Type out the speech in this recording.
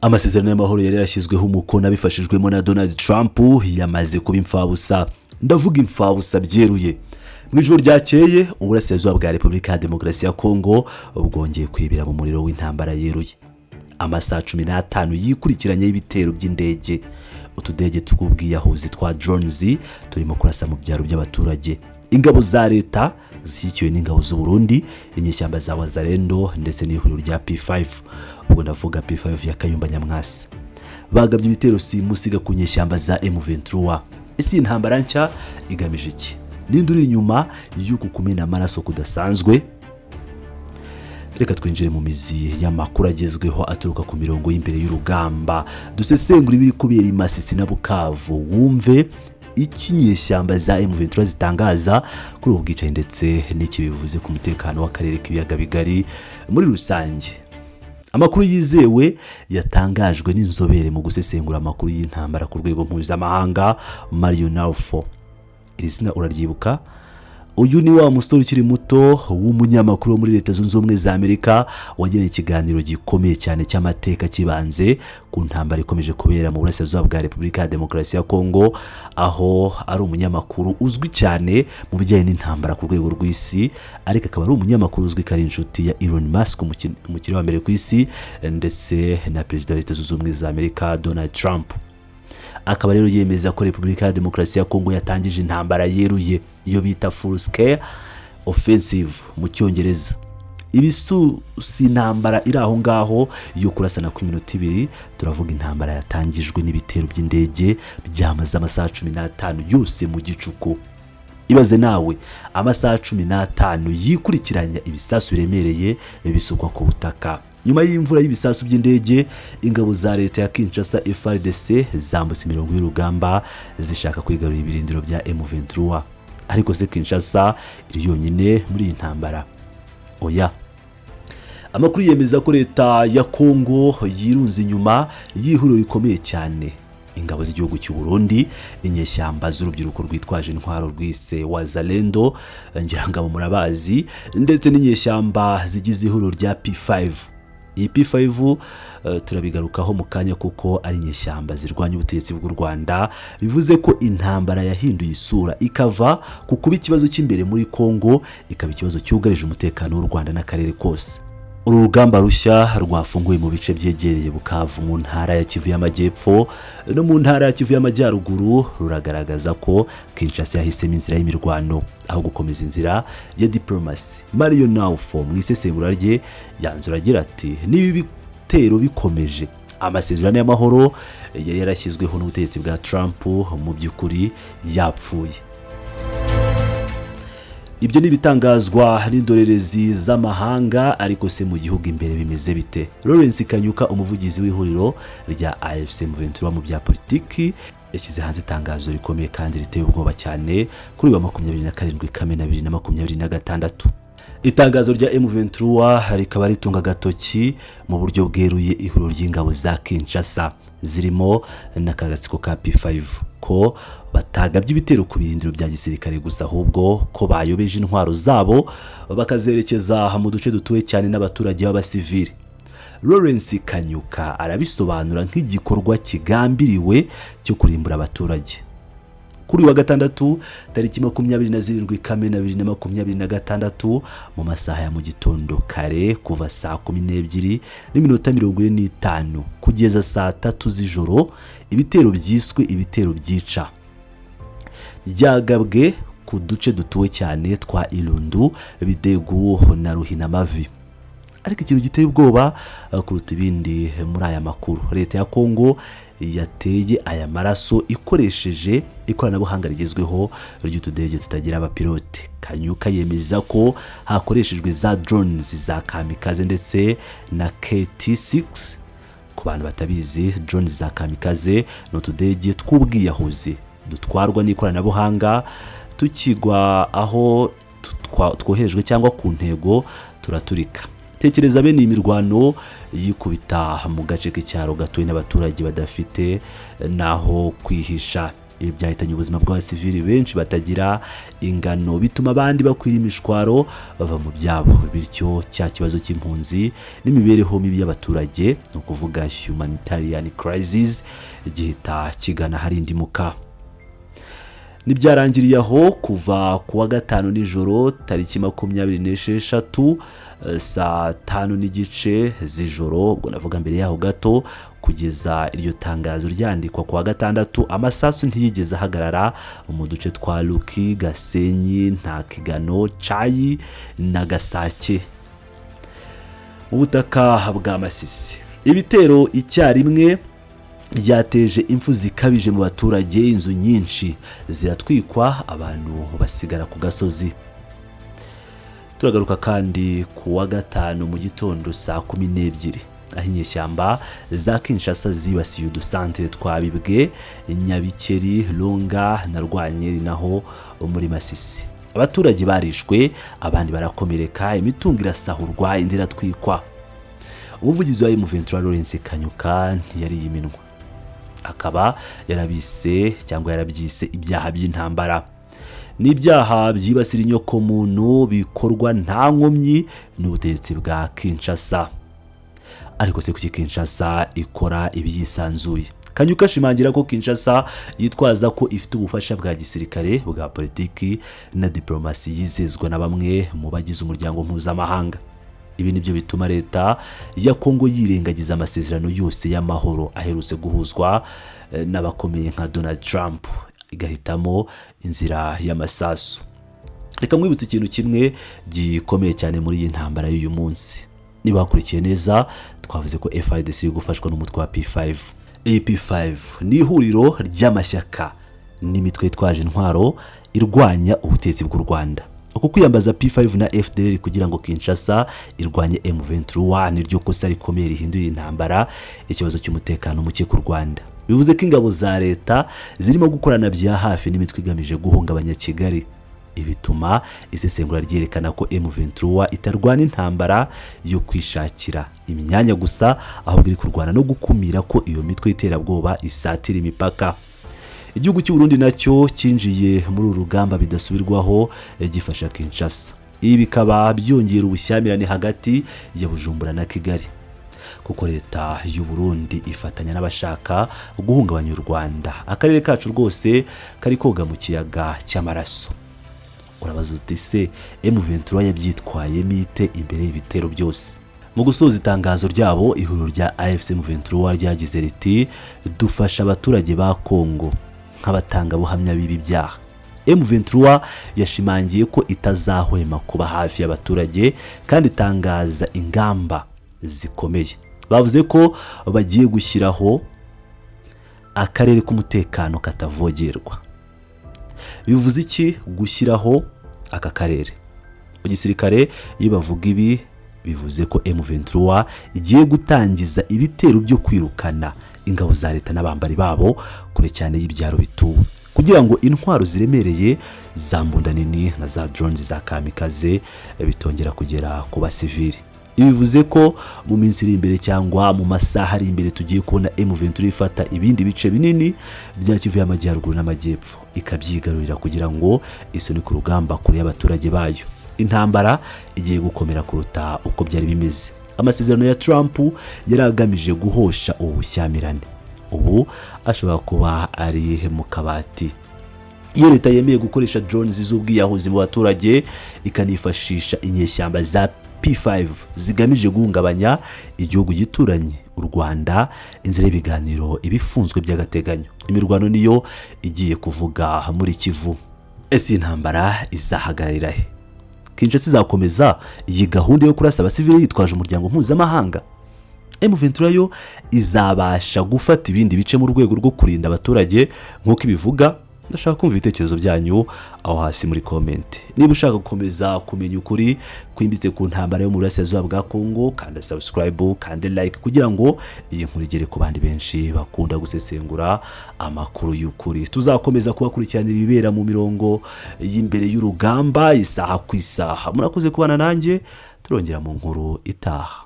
Amasezerano y'amahoro yari yarashyizweho umukono abifashijwemo na Donald Trump yamaze kuba imfabusa. Ndavuga imfabusa byeruye. Mu ijoro ryakeye, uburasirazuba bwa Repubulika ya Demokarasi ya Kongo bwongeye kwibira mu muriro w'intambara yeruye. Amasaha 15 yikurikiranye y'ibitero by'indege, utudege tw'ubwiyahuzi twa drones, turimo kurasa mu byaro by'abaturage. Ingabo za leta zishyigikiwe n'ingabo z'u Burundi, inyeshyamba za Wazalendo ndetse n'ihuriro rya P5, ubwo ndavuga P5 ya Kayumba Nyamwasa, bagabye ibitero simusiga ku nyeshyamba za M23. Ese iyi ntambara nshya igamije iki? Ninde uri inyuma y'uku kumena amaraso kudasanzwe? Reka twinjire mu mizi y'amakuru agezweho aturuka ku mirongo y'imbere y'urugamba, dusesengura ibiri kubera i Masisi na Bukavu, wumve icyo inyeshyamba za M23 zitangaza kuri ubu bwicanyi ndetse n'icyo bivuze ku mutekano w'akarere k'Ibiyaga Bigari muri rusange. Amakuru yizewe yatangajwe n'inzobere mu gusesengura amakuru y'intambara ku rwego mpuzamahanga, Mario Nawfal. Iri zina uraryibuka? Uyu ni wa musore ukiri muto w'umunyamakuru wo muri Leta Zunze Ubumwe za Amerika wagiranye ikiganiro gikomeye cyane cy'amateka kibanze ku ntambara ikomeje kubera mu burasirazuba bwa Repubulika ya Demokarasi ya Kongo, aho ari umunyamakuru uzwi cyane mu bijyanye n'intambara ku rwego rw'isi, ariko akaba ari umunyamakuru uzwi ko ari inshuti ya Elon Musk, umukire wa mbere ku isi, ndetse na Perezida wa Leta Zunze Ubumwe za Amerika Donald Trump. Akaba rero yemeza ko Repubulika ya Demokarasi ya Kongo yatangije intambara yeruye, iyo bita full scale offensive mu Cyongereza. Ibi si intambara iri aho ngaho yo kurasana kw'iminota 2. Turavuga intambara yatangijwe n'ibitero by'indege byamaze amasaha 15 yose mu gicuku. Ibaze nawe, amasaha 15 yikurikiranya, ibisasu biremereye bisukwa ku butaka. Nyuma y'imvura y'ibisasu by'indege, ingabo za leta ya Kinshasa, FARDC, zambutse imirongo y'urugamba zishaka kwigarurira ibirindiro bya M23. Ariko se Kinshasa iri yonyine muri iyi ntambara? Oya. Amakuru yemeza ko leta ya Kongo yirunze inyuma y'ihuriro rikomeye cyane: ingabo z'igihugu cy'u Burundi, inyeshyamba z'urubyiruko rwitwaje intwaro rwise Wazalendo, ngira ngo murabazi, ndetse n'inyeshyamba zigize ihuriro rya P5. Iyi P5 turabigarukaho mu kanya, kuko ari inyeshyamba zirwanya ubutegetsi bw'u Rwanda. Bivuze ko intambara yahinduye isura, ikava ku kuba ikibazo cy'imbere muri Kongo, ikaba ikibazo cyugarije umutekano w'u Rwanda n'akarere kose. Uru rugamba rushya rwafunguye mu bice byegereye Bukavu, mu ntara ya Kivu y'Amajyepfo no mu ntara ya Kivu y'Amajyaruguru, ruragaragaza ko Kinshasa yahisemo inzira y'imirwano aho gukomeza inzira ya diplomasi. Mario Nawfal mu isesengura rye yanzura agira ati: "Niba ibitero bikomeje, amasezerano y'amahoro yari yarashyizweho n'ubutegetsi bwa Trump mu by'ukuri yapfuye." Ibyo ni ibitangazwa n'indorerezi z'amahanga, ariko se mu gihugu imbere bimeze bite? Lawrence Kanyuka, umuvugizi w'ihuriro rya AFC M23 mu bya politiki, yashyize hanze itangazo rikomeye kandi riteye ubwoba cyane kuri uyu wa 27 Kamena 2026. Itangazo rya M23 rikaba ritunga agatoki mu buryo bweruye ihuriro ry'ingabo za Kinshasa zirimo n'akagatsiko ka P5, ko batagabye ibitero ku birindiro bya gisirikare gusa, ahubwo ko bayobeje intwaro zabo bakazerekeza mu duce dutuwe cyane n'abaturage b'abasivili. Lawrence Kanyuka arabisobanura nk'igikorwa kigambiriwe cyo kurimbura abaturage. Kuri uyu wa gatandatu, tariki 27 Kamena 2026, mu masaha ya mu gitondo kare, kuva saa 12:45 kugeza saa 3 z'ijoro, ibitero byiswe ibitero byica byagabwe ku duce dutuwe cyane twa Irundu, Bidegu na Ruhinamavi. Ariko ikintu giteye ubwoba kuruta ibindi muri aya makuru, leta ya Kongo yateye aya maraso ikoresheje ikoranabuhanga rigezweho ry'utudege tutagira abapilote. Kanyuka yemeza ko hakoreshejwe za drones za kamikaze ndetse na KT6. Ku bantu batabizi, drones za kamikaze ni utudege tw'ubwiyahuzi dutwarwa n'ikoranabuhanga, tukigwa aho twoherejwe cyangwa ku ntego turaturika. Tekereza bene iyi mirwano yikubita mu gace k'icyaro gatuwe n'abaturage badafite n'aho kwihisha. Ibi byahitanye ubuzima bw'abasivili benshi batagira ingano, bituma abandi bakwira imishwaro bava mu byabo. Bityo cya kibazo cy'impunzi n'imibereho mibi y'abaturage, ni ukuvuga humanitarian crisis, gihita kigana harindimuka. Ntibyarangiriye aho. Kuva ku wa gatanu nijoro tariki 26, saa 5:30 z'ijoro, ubwo navuga mbere yaho gato, kugeza iryo tangazo ryandikwa ku wa gatandatu, amasasu ntiyigeze ahagarara mu duce twa Ruki, Gasenyi, Ntakigano, Cayi na Gasake mu butaka bwa Masisi. Ibitero icyarimwe ryateje impfu zikabije mu baturage, inzu nyinshi ziratwikwa, abantu basigara ku gasozi. Turagaruka kandi ku wa gatanu mu gitondo saa 12, aho inyeshyamba za Kinshasa zibasiye udusantere twa Bibwe, Nyabikeri, Runga na Rwanyeri, naho muri Masisi. Abaturage barishwe, abandi barakomereka, imitungo irasahurwa, indi iratwikwa. Umuvugizi wa M23, Lawrence Kanyuka, ntiyariye iminwa, akaba yarabise cyangwa yarabyise ibyaha by'intambara n'ibyaha byibasira inyokomuntu bikorwa nta nkomyi n'ubutegetsi bwa Kinshasa. Ariko se kuki Kinshasa ikora ibyisanzuye? Kanyuka ashimangira ko Kinshasa yitwaza ko ifite ubufasha bwa gisirikare, bwa politiki na diplomasi yizezwa na bamwe mu bagize umuryango mpuzamahanga. Ibi nibyo bituma leta ya Kongo yirengagiza amasezerano yose y'amahoro aherutse guhuzwa n'abakomeye nka Donald Trump, igahitamo inzira y'amasasu. Reka mwibutse ikintu kimwe gikomeye cyane muri iyi ntambara y'uyu munsi. Niba wakurikiye neza, twavuze ko FARDC iri gufashwa n'umutwe wa P5. Iyi P5 ni ihuriro ry'amashyaka n'imitwe yitwaje intwaro irwanya ubutegetsi bw'u Rwanda. Uku kwiyambaza P5 na FDLR kugira ngo Kinshasa irwanye M23 niryo kosa rikomeye rihindura intambara ikibazo cy'umutekano muke ku Rwanda. Bivuze ko ingabo za leta zirimo gukorana bya hafi n'imitwe igamije guhungabanya Kigali. Ibi bituma isesengura ryerekana ko M23 itarwana intambara yo kwishakira imyanya gusa, ahubwo iri kurwana no gukumira ko iyo mitwe y'iterabwoba isatira imipaka. Igihugu cy'u Burundi nacyo cyinjiye muri uru rugamba bidasubirwaho, gifasha Kinshasa. Ibi bikaba byongera ubushyamirane hagati ya Bujumbura na Kigali, kuko leta y'u Burundi ifatanya n'abashaka guhungabanya u Rwanda. Akarere kacu rwose kari koga mu kiyaga cy'amaraso. Urabaza uti: "Se M23 yabyitwayemo ite imbere y'ibitero byose?" Mu gusoza itangazo ryabo, ihuriro rya AFC M23 ryagize riti: "Dufasha abaturage ba Kongo nk'abatangabuhamya b'ibi byaha." M23 yashimangiye ko itazahwema kuba hafi y'abaturage kandi itangaza ingamba zikomeye. Bavuze ko bagiye gushyiraho akarere k'umutekano katavogerwa. Bivuze iki gushyiraho aka karere? Mu gisirikare, iyo bavuga ibi, bivuze ko M23 igiye gutangiza ibitero byo kwirukana ingabo za leta n'abambari babo kure cyane y'ibyaro bituwe, kugira ngo intwaro ziremereye za mbunda nini na za drones za kamikaze bitongera kugera ku basivili. Ibi bivuze ko mu minsi iri imbere cyangwa mu masaha ari imbere tugiye kubona M23 ifata ibindi bice binini bya Kivu y'Amajyaruguru n'Amajyepfo, ikabyigarurira kugira ngo isunike urugamba kure y'abaturage bayo. Intambara igiye gukomera kuruta uko byari bimeze. Amasezerano ya Trump yari agamije guhosha ubu bushyamirane, ubu ashobora kuba ari mu kabati. Iyo leta yemeye gukoresha drones z'ubwiyahuzi mu baturage, ikanifashisha inyeshyamba za P5 zigamije guhungabanya igihugu gituranye u Rwanda, inzira y'ibiganiro iba ifunzwe by'agateganyo. Imirwano niyo igiye kuvuga muri Kivu. Ese iyi ntambara izahagararira he? Kinshasa izakomeza iyi gahunda yo kurasa abasivili yitwaje umuryango mpuzamahanga? M23 yo izabasha gufata ibindi bice mu rwego rwo kurinda abaturage nk'uko ibivuga? Ndashaka kumva ibitekerezo byanyu aho hasi muri comment. Niba ushaka gukomeza kumenya ukuri kwimbitse ku ntambara yo mu burasirazuba bwa Kongo, kanda subscribe, kanda like, kugira ngo iyi nkuru igere ku bandi benshi bakunda gusesengura amakuru y'ukuri. Tuzakomeza kubakurikiranira ibibera mu mirongo y'imbere y'urugamba isaha ku isaha. Murakoze kubana nanjye, turongera mu nkuru itaha.